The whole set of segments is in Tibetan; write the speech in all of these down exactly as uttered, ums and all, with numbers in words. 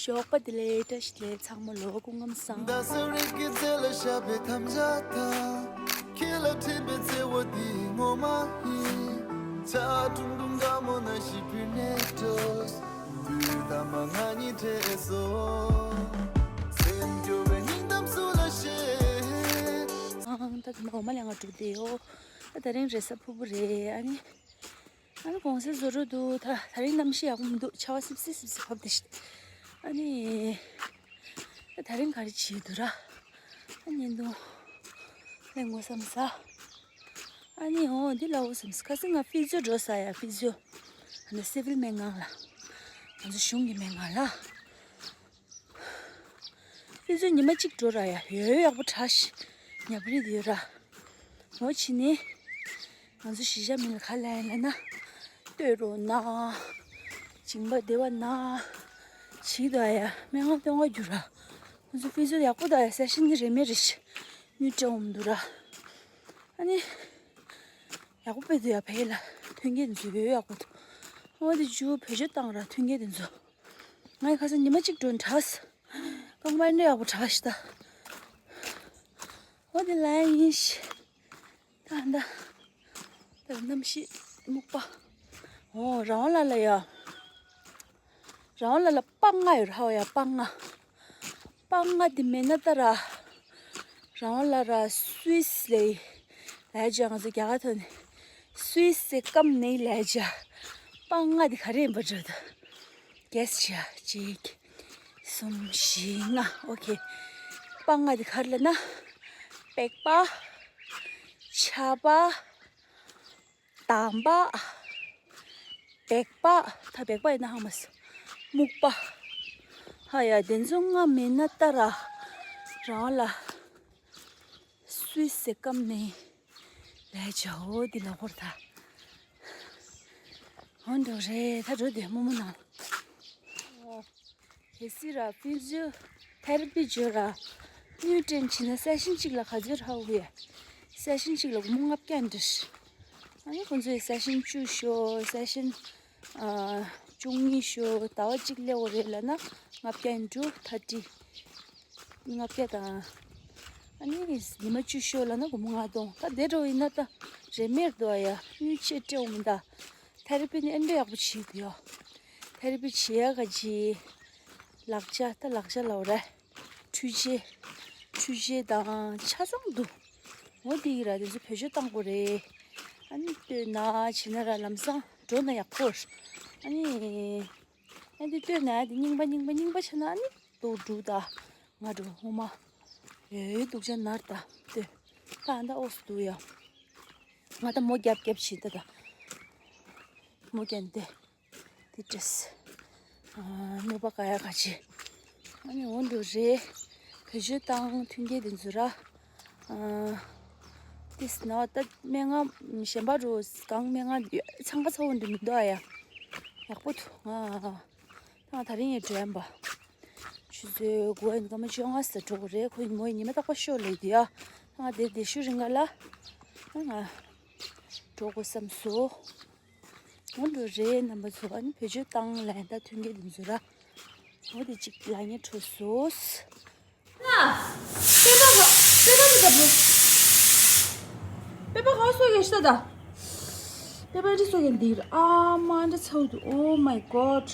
ཞོགས་པ་བདེ་ལེགས། བཀྲ་ཤིས་བདེ་ལེགས། ཚང་མ་ལོ་སྐུ་ཁམས་བཟང་། རྡ་ས་རི་གི་རྩེ་ལ་ཤ་བའི་དམ་བཅའ་དང་། ཁྱེད་ལ་འཕྲིན་པའི་བརྩེ་བ་འདི་ངོ་མ་ཡིན། ཆ་ཀྲུང་ཀྲུང་དགའ་མོ་ན་ཞིག་བུ་ནས་འགྲོ། དུས་ད་མ་ང་གཉིས་འཕྲད་སོ། སེམས་སྐྱོ་བའི་སྙིང་གཏམ་སུ་ལ་བཤད། ཨང་། ད་ངོ་མ་ལས་ང་འགྲོ་བསྡད་ཡོད། ད་དེ་རིང་རེས་གཟའ་ཕུར་བུ་རེད། ཨ་ནི། ཨ་ནི་གུང་སེང་བཟོ་འདྲ་འདུག་ད་དེ་རིང་གནམ་གཤིས་ཡག་པོ་མི་འདུག་ཆར་པ་སིབ་སིབ་སིབ་སིབ་བབས་བསྡད་ཤག་ཨ་ནི། ད་དེ་རིང་ག་རེ་བྱེད་འདུག་ར། ཨ་ནི་འདུག་ལས་ངོ་བསམ་ས། ཨ་ནི་འོ་འདི་ལ་འོ་བསམ་ས། ཁ་སང་ང་ཕི་ཛི་ཡོ་འགྲོ་ས་ཡ། ཕི་ཛི་ཡོ། ཨ་ནི་སི་ཝིལ་སྨན་ཁང་ལ། ང་ཚོ་གཞུང་གི་སྨན་ཁང་ལ། ཕི་ཛི་ཡོ་ཉི་མ་གཅིག་འགྲོ་ར་ཡ། ཡོད་ཡོད་ཡག་པོ་དྲག་ཤག་ཉབ་རིད་ཡོད་ར། འོ་ཕྱི་ནས་ང་ཚོ་གཞིས་ཆགས་མི་ལ་ག་ལ་ཡིན་ལ་ན། ལྟོས་རོགས་གནང་། མཇིང་པ་བདེ་བ་གནང་། བྱིས་འདུག་ཨ་ཡ། སྨན་ཁང་སྟོན་ག་རྒྱུགས་ར། ཁོང་ཚོ་ཕི་ཛི་ཡོ་ཡག་པོ་འདུག་ཨ་ཡ། སེ་ཤན་ནི་རེ་མེད་རེད་ཤག་དངུལ་སྤྲད་འོང་འདུག་ར། ཨ་ནི། ཡག་པོ་དཔེ་འདུག་ཡ། ཕ་གི་ལ་མཐུན་རྐྱེན་དེ་ཚོ་ཡོད་ཡག་པོ་འདུག་འོ་དེ་ཇུ་བེད་སྤྱོད་བཏང་ར་མཐུན་རྐྱེན་དེ་ཚོ། ང་ཡི་ཁ་སང་ཉི་མ་གཅིག་འགྲོ་དྲགས། རྐང་པ་འདྲ་ཡག་པོ་དྲགས་ཤག་ད། འོ་དེ་ལ་ཡིན་ཤག་ད་ད། ད་གནམ་གཤིས་སྨུག་པ། འོ་རང་དབང་ལ་ལ་ཡ། རང་དབང་ལ་ལ་སྤང་ང་ཡོད་ར་ཧ་བ་ཡ། སྤང་ང་། སྤང་ང་དེ་མེད་ན་ད་ར། རང་དབང་ལ་ར་སུད་སི་ལ་ལས་བྱ་ང་ཚོ་རྒྱ་གར་ཐོན། སུད་སི་ཀམ་ནི་ལས་བྱ། སྤང་ང་དེ་ག་རེ་ཡིན་པ་འདྲ་ད། གེ་སི་བྱ། གཅིག་གསུམ་བཞི་ལྔ། ཨོ་ཁེ། སྤང་ང་དེ་ག་རེ་ལ་ན། པགས་པ། ཆར་པ། དམ་པ། སྦལ་པ། ད་སྦལ་པ་ཡིན་ན་ཧ་མ་སོང་། སྨུག་པ། ཧ་ཡ། དེ་ཚོ་ལྔ་མེད་ན་ད་ར། རང་ལ། སུད་སི་ཀམ་ནི་ལས་བྱའོ་འདི་ལ་ཧོར་ད། ཧོན་འགྲོ་རེད། ད་འགྲོ་དེ་རྨོ་མོ་ནང་། གལ་སྲིད་ར་ཕི་ཛི་ཡོ་ཐེ་ར་པི་བྱོས་ར། དངུལ་སྤྲད་བྱིན་ན་སེ་ཤན་གཅིག་ལ་ག་ཚོད་རག་གི་ཡོད། སེ་ཤན་གཅིག་ལ་སྒོར་མོ་ལྔ་བརྒྱ་འདྲ། ཨ་ནི་ཁོང་ཚོས་སེ་ཤན་བཅུ་ཤོག་སེ་ཤན་ཨ་བཅུ་གཉིས་ཤོག་ཟླ་བ་གཅིག་སླེབས་པ་རེད་ལབ་ན་ལྔ་བརྒྱ་ཡིན་འགྲོ། ཐར་ཊི། ལྔ་བརྒྱ་དང་། ཨ་ནི་ཉི་མ་བཅུ་ཤོག་ལབ་ན་སྒོར་མོ་ལྔ་སྟོང་། ད་དེ་འདྲ་ཡིན་ན་ད་རེ་མེད་འདུག་ཨ་ཡ། དངུལ་ཆེ་སྤྲད་འོང་མི་འདུག་ཐེ་ར་པི་ནི་ཨེ་འདྲ་ཡག་པོ་བྱེད་འདུག་ཡ། ཐེ་ར་པི་བྱེད་ཡ་ག་ཅི། ལག་ཆ། ད་ལག་ཆ་ལབ་རེད། འཕྲུལ་ཆས། འཕྲུལ་ཆས་དང་ཆ་ཚང་འདུག་འོ་དེ་ཡིན་ར། དེ་ཚོ་བེད་སྤྱོད་བཏང་དགོས་རེད། ཨ་ནི་ལྟོས་ན་བྱས་ན་ར་ལམ་སང་འགྲོ་ན་ཡག་པོ་རེད། ཨ་ནི། ཨ་འདི་ལྟོས་ན་དེ་རྙིང་པ་རྙིང་པ་རྙིང་པ་བྱས་ན་ཨ་ནི་དུ་འགྲོ་ད། ང་འགྲོ་ཧོ་མ། ཡོད་ཡོད་སྡུག་ཅག་ནར་ད་ལྟོས། ད་ཨ་ད་ཨོ་སི་འདུག་ཡ། ང་ད་མོ་རྒྱབ་རྒྱབ་བྱེད་ད་ད། མོ་རྒྱབ་ཏེ། དེ་བྲེས། ཨ་ནུ་པ་ག་ཡ་ག་ཅི། ཨ་ནི་འོ་འདུག་རེད། བེད་སྤྱོད་བཏང་མཐུན་རྐྱེན་དེ་ཚོ་ར། ཨ་ཏིས་ན་བ་ད་སྨན་ཁང་གཞན་པ་རུ་གང་སྨན་ཁང་ཚང་ཁ་ཚ་བོ་འདི་མི་འདུག་ཨ་ཡ། ཡག་པོ་འདུག་ང་ད་ང་ད་རིང་ཡི་དྲན་པ། ཆུ་ཚོད་དགུ་པ་ཡིན་སྐར་མ་བཅོ་ལྔ་ཙམ་འགྲོ་དགོས་རེད། ཁོ་ཡིན་མོ་ཡིན་ཉི་མ་རྟག་པར་ཤོག་ལབ་དུས་ཨ། ང་དེ་དེ་ཤུ་རིང་ག་ལ་ང་འགྲོ་དགོས་བསམ་སོང་། འོ་འགྲོ་རེད་རྣམ་པ་ཚོ། ཨ་ནི་བེད་སྤྱོད་བཏང་ལན་ད་མཐུན་རྐྱེན་དེ་ཚོ་ར། འོ་དེ་གཅིག་ལ་ངས་འཕྲོད་སོང་། ཨ། པད་པ་ག་པད་པ་འདི་ལྟ་བུ། པད་པ་ག་སོ་གེ་ཤ་ད། པད་པ་འདི་སོ་གེ་འདིར་ཨ་མ་འདྲ་ཚ་བོ་འདུག Oh my god།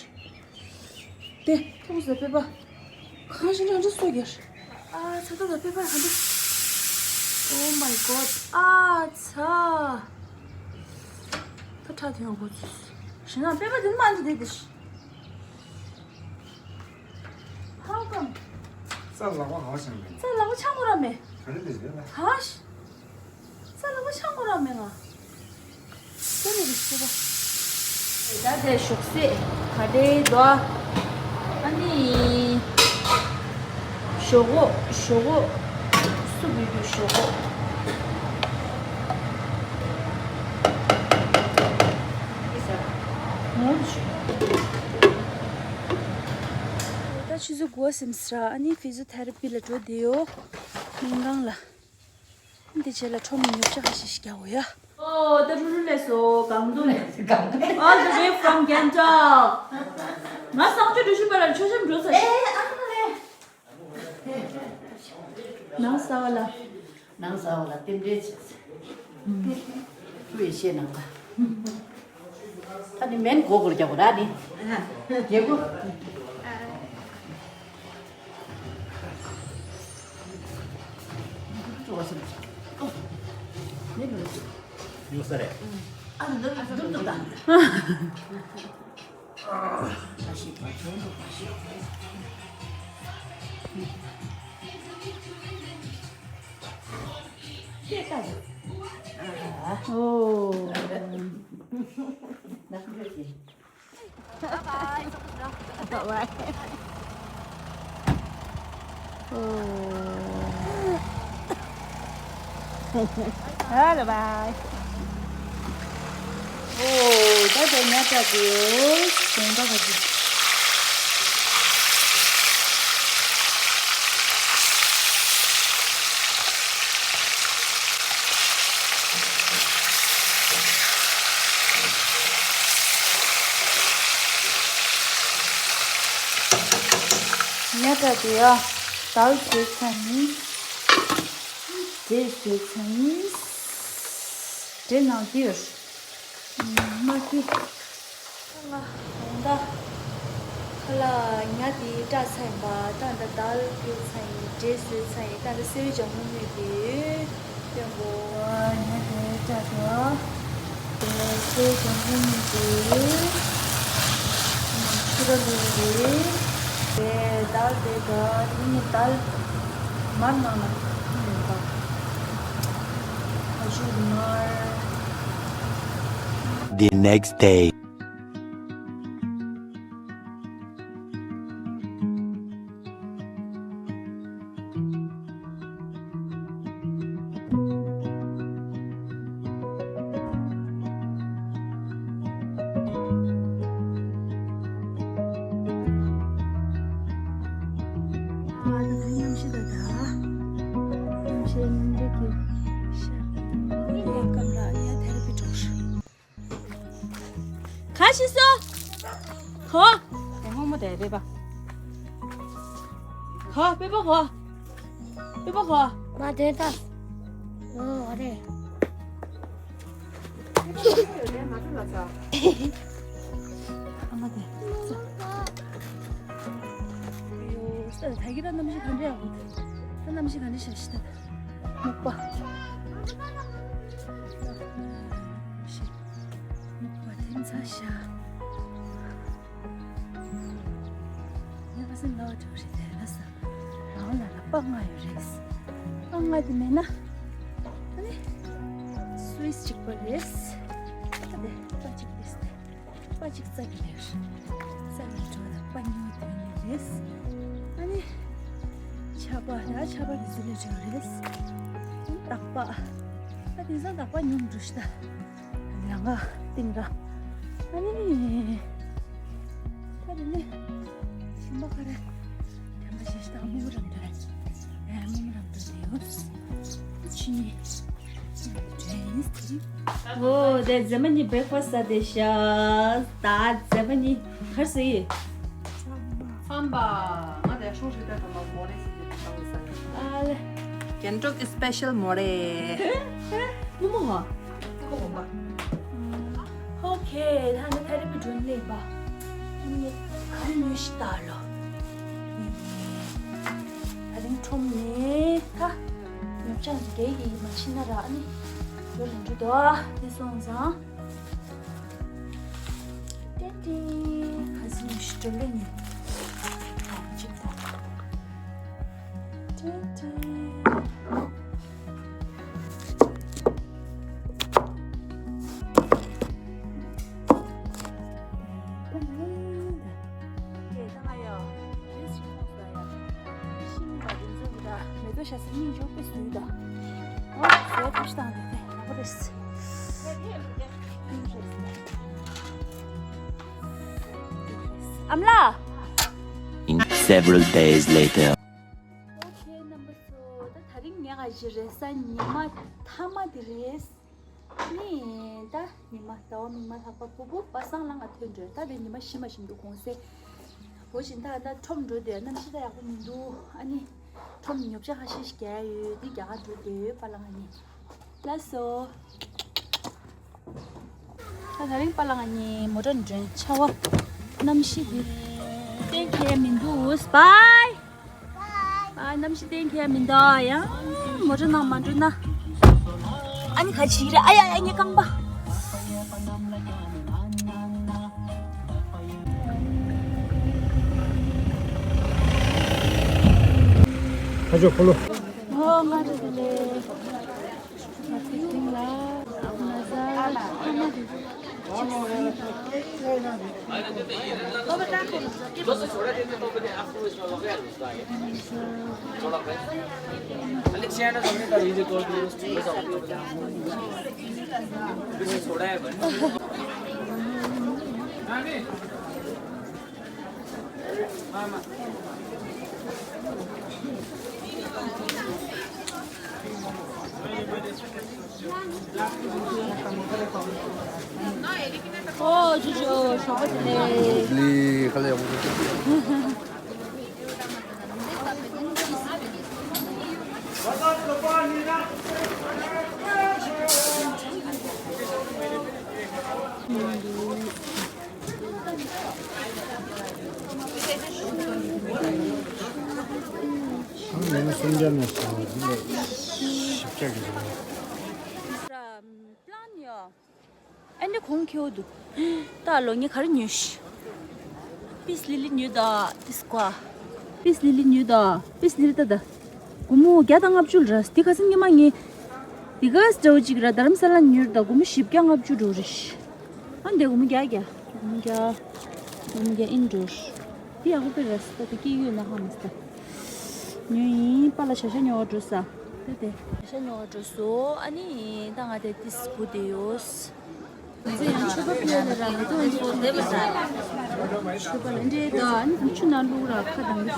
དེ་མཐོང་ཟེར་པད་པ། གང་ཞིག་འདྲ་འདྲ་སོ་གེ། ཨ་ཚ་ད་ད་པད་པ་ག་འདི། Oh my god། ཨ་ཚ། ད་ཁྲག་ཐོན་དགོས་ཚུལ། ཞེ་ན་པད་པ་འདི་མ་འདི་དེ་དེ་ཤི། How come? རྩ་ལག་པ་ག་བ་ཆང་མེད། རྩ་ལག་པ་ཆང་ཁོ་ར་མེད། ག་རེ་འདི་རེད་ལ། ཧ་ཤ། རྩ་ལག་པ་ཆང་ཁོ་ར་མེད་ང་། ཀྱེ་རེ་རེ་ཤི་བ། ད་དེ་ཞོགས་ཟས་ག་འདྲེ་དོ། ཨ་ནི། ཞོག་གོ་ཞོག་གོ་སུ་བུད་རྒྱུ་ཞོག་གོ་ད་ཆུ་ཚོད་དགུ་པ་ཟིན་ས་ར། ཨ་ནི་ཕི་ཛི་ཡོ་ཐེ་ར་པི་ལ་འགྲོ་བསྡད་ཡོད། སྨན་ཁང་ལ། འདི་རྗེས་ལ་ཁྲོམ་ཉོ་ཆ་ཁ་ཤས་ཤིག་རྒྱག་དགོས་ཡ། ཨོ་ད་རུ་རུ་ལས་སོ་གང་འདུག All the way from Gangtok། ང་གསང་སྤྱོད་འགྲུལ་བཞུད་པ་ལ་མཆོད་བཤམས་འགྲོ་ས་ཡིན། ནང་གསར་བ་ལ། ནང་གསར་བ་ལ་རྟེན་འབྲེལ་བྱས། ཁྱོད་ཡེ་ཤེས་ནང་ག་ད་ནི་མེན་གོ་གོར་རྒྱག་གོ་ར་ནི། རྒྱལ་པོ། ཉོ་ས་རེད། ཨ་ནི་འདུག་འདུག་འདུག་ད། ཨོ། Bye bye. Hello, bye. Oh, that is not a good. ཉ་ཏྲ་དེ་ཡ། དལ་བཟོས་ཚར་ཡིན། འབྲས་བཟོས་ཚར་ཡིན། འབྲས་ནང་འདི་ཡོད། མ་ཀི། ང་ད་ཁ་ལག་ཉ་དེ་སྐྲག་ཚར་ཡིན་པ། ད་ད་དལ་བཟོས་ཚར་ཡིན། འབྲས་བཟོས་ཚར་ཡིན། ད་ད་སེ་བའི་ལྗང་གུ་མིག་དེ། སྟོན་གོ། ཨ་ཉ་དེ་སྐྲག་འདུག་དེ་སེ་ལྗང་གུ་མིག་དེ། ཁྱི་ར་ལུ་རེད། དེ་དལ་དེ་ག་དེ་ནི་དལ་མར་ནང་ལ་ཡོད་པ། ཁ་ཤུར་མར། The next day. ག་ཤི་སོ། གོ། དེ་སྔོན་མོ་དེ་པེ་པ། གོ་པེ་པ་གོ། པེ་པ་གོ། མ་དེ་ད། ཨོ་རེད། ཨ་མ་དེ། ཡོ་ས་ད་གི་ད་གནམ་གཤིས་ག་འདྲ་ཡག་པོ་འདུག་ད་གནམ་གཤིས་ག་འདྲ་ཤ་ཤི་ད། མུག་པ། མུག་པ་དེ་ཚ་ཤ། ངས་ཁ་སང་ལབ་འགྲོ་རེད་དེ་ལ་ས། རང་ལ་ལ་པ་ལྔ་ཡོད་རེད། པ་ལྔ་དེ་མེད་ན། ཨ་ནི། སུའིས་གཅིག་པ་རེད། ཨ་དེ་པ་གཅིག་རེད། པ་གཅིག་རྩ་གི་རེད། རྩ་གི་འགྲོ་ལ་པ་ཉུང་དོན་རེད། ཨ་ནི། ཆར་པ་ཡ་ཆར་པ་གི་ཟི་ལ་འགྲོ་རེད། ཨ་ནི་དག་པ། ཨ་དེང་སང་དག་པ་ཉུང་འགྲོ་ཤི་ད། ལང་ཀ་སྟེང་ར། ཨ་ནི། ད་དེ་ནས་ཞིམ་པ་ག་རེ། དྲན་པ་ཞེ་ཞིག་དང་མུ་མུ་རམ་འདྲ། ཨེ་མུ་མུ་རམ་འདྲ་དེ་ཡོད། ཕྱི་ནས་འདྲ་ཡིན་ཟེར། ཨོ་དེ་མཛེས་མ་གཉིས་བྷེག་ཕ་སི་ཟ་བསྡད་ཤག་ད་མཛེས་མ་གཉིས་ག་རེ་ཟ་ཡི། ཚམ་པ། ང་དེ་ཤོག་ཤིག་ད་ཐོག་མ་མོ་རེ་ཟ་གི་ཚམ་པ་ཟ་ཡི། ཨ་ལེ། རྒྱན་སྒྲོག་གི་སི་པེ་ཤལ་མོ་རེ། མོ་མོ་ཧོ། ཨ་ཁོ་བོ་མ། ཨོ་ཁེ། ད་ནི་ཐ་རི་པི་སྒྲོན་ལེ་བ། ཨ་ནི་ཁ་ཉོས་ཤི་ད་ལོ། ད་རིང་ཁྲོམ་ནས་ད། ཉོ་ཆ་འདི་གའི་ཡིན་མ་ཕྱིན་ན་ར་ཨ་ནི། ལོ་རིན་འགྲོ་དོ། དེ་སོང་ཙང་། ཏན་ཏན། ཁ་སང་ཞུ་སྤྲོ་ལེ་ནི། ཅིག་ཏན་ཏན། ད་ང་ཡ། རེས་ཞིག་ཁོང་ས་ཡ། ཤིང་མ་དེ་ཚོ་གི་ད་མེ་ཏོག་ཤ་ས་སྙིང་རྗེ་པོ་བཟོས་ད། ཨོ་ཟས་ཐབས་ཤིག་བཏང་དེ་དེ་ཡག་པོ་རེད། ཨམ་ལགས། Several days later. ཨོ་ཁེ་རྣམ་པ་ཚོ། ད་དེ་རིང་ངས་ག་ཞིག་རེད་ས་ཉི་མ་མཐའ་མ་དེ་རེད། ནི་ད་ཉི་མ་ཟླ་བ་མིག་དམར་ལྷག་པ་ཕུར་བུ་པ་སངས་ལ་ང་ཐོན་འགྲོ། ད་དེ་ཉི་མ་ཤི་མ་ཤི་མི་འདུག་གུང་སེང་། འོ་བཞིན་ད་ད་ཁྲོམ་འགྲོ་དེ་གནམ་གཤིས་ད་ཡག་པོ་མི་འདུག་ཨ་ནི། ཁྲོམ་ཉོ་ཆ་ཁ་ཤས་ཤིག་རྒྱག་ཡོད། འདི་རྒྱག་ག་འགྲོ་འདོད་པ་ལ་ང་གཉིས། ལགས་སོ། ད་དེ་རིང་པཱ་ལགས་ང་གཉིས་མོ་ཊ་འགྲོ་ཆར་པ། གནམ་གཤིས་འདི་གཏན་འཁེལ་མི་འདུག་བཱའི། ཨ། གནམ་གཤིས་གཏན་འཁེལ་མི་འདུག་ཡང་མོ་ཊ་ནང་མ་འགྲོ་ན། ཨ་ནི་ག་ཅི་རེད། ཨ་ཡ་ཡ། ངའི་རྐང་པ། ཁ་ཕྱོགས་ཕོ་ལོ། ཨོ། ང་རེད་དེ་ལས། ཨོ་ཅོ་ཅོ། ཞོགས་པ་བདེ་ལེགས། ལི་ཁ་ལས་ཡོང་། ཨ་ནི་གོང་ཁེའུ་འདུག་ད་ལོ་ངས་ག་རེ་ཉོས་ཤི། པིས་ལི་ལི་ཉོས་ད། ཏིས་ཀ་པིས་ལི་ལི་ཉོས་ད། པིས་ལི་ལི་ད་ད། སྒོར་མོ་བརྒྱ་དང་ལྔ་བཅུ་ར། འདི་ཁ་སང་ཉི་མ་ངས་འདི་ག་འདྲ་བོ་ཅིག་ར། རྡ་རམ་ས་ལ་ཉོས་ད། སྒོར་མོ་བཞི་བརྒྱ་ལྔ་བཅུ་འགྲོ་རེད་ཤི། ཨ་འདི་སྒོར་མོ་བརྒྱ་བརྒྱ། སྒོར་མོ་བརྒྱ། སྒོར་མོ་བརྒྱ་ཨིན་འགྲོ་ཤི། འདི་ཡག་པོ་དཔེ་ར་སི་ད། འདི་སྐྱེས་ཡོད་ན་ཧ་མ་སི་ད། ཉོས་ཡིན། པཱ་ལགས་ཇ་ཤ་ཉོ་བར་འགྲོ་ས། དེ་དེ། ཇ་ཤ་ཉོ་བར་འགྲོ་སོང་། ཨ་ནི་ད་ང་དེ་ཏིས་སྒུག་བསྡད་ཡོད། ང་ཚོ་ཡང་མཆོད་པ་ཕུལ་ཡ་ལ་རག་ལས་ཏོ། ཡང་མཆོད་པ་ཕུལ་ཡ་ལ་འདྲེ་ད། ཨ་ནི་ཆུ་ནང་བླུགས་ར་ཁ་དང་།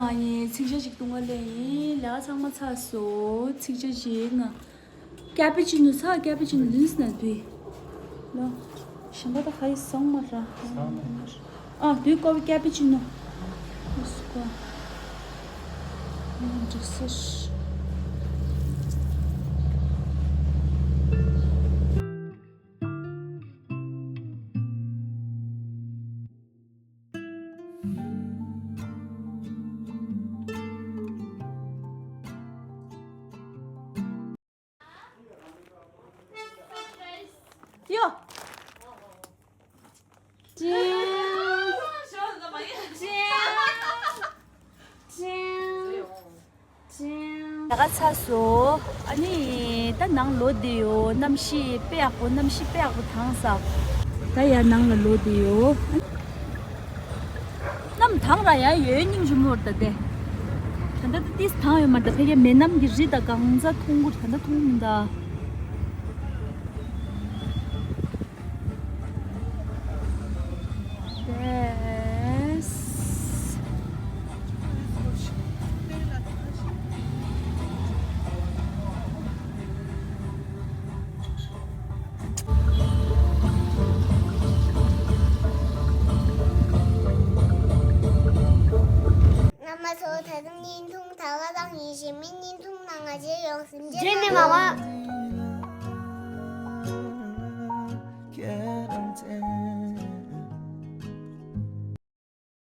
ང་ཡིན་ཚིག་ཇ་ཞིག་བཏུང་བ་ལས་ཡིན། ལས་ཀ་ཚང་མ་ཚར་སོང་། ཚིག་ཇ་ཞིག་ང་། ཀ་པི་ཅི་ནོ་ཚ། ཀ་པི་ཅི་ནོ་ལིན་སི་ན་དུས། ལོ། གཞན་པ་ད་ག་ཡི་སོང་མ་ར། ཨ་དུས་ཀོ་བི་ཀ་པི་ཅི་ནོ། ཨུ་སི་ཀོ། ཨ་འགྲིག་སོ། ཡོ། ཅིང་། ཅིང་། ཅིང་། ཅིང་། ད་ག་ཚ་སོ། ཨ་ནི་ད་ནང་ལོག་བསྡད་ཡོད། གནམ་གཤིས་དཔེ་ཡག་པོ། གནམ་གཤིས་དཔེ་ཡག་པོ་དྭངས་ས། ད་ཡར་ནང་ལ་ལོག་བསྡད་ཡོད། གནམ་དྭངས་ར་ཡ་ཡོད། སྙིང་རྗེ་མོ་རེད་ད་དེ། ད་ལྟ་ཏིས་དྭངས་ཡོད་མ་རེད་ད། ཕ་གིའི་མེ་ནམ་གྱི་རི་ད་གང་ཚ་མཐོང་གི་རེད། ད་ལྟ་མཐོང་མི་འདུག་རྣམ་པ་ཚོ། ད་དུང་བརྙན་ཐུང་ད་ག་རང་ཡིན། གཞན་མི་བརྙན་ཐུང་ནང་ང་བཅས་ཡོང་། གཟིམ་ཆ་རྗེས་ནས་མ་མ།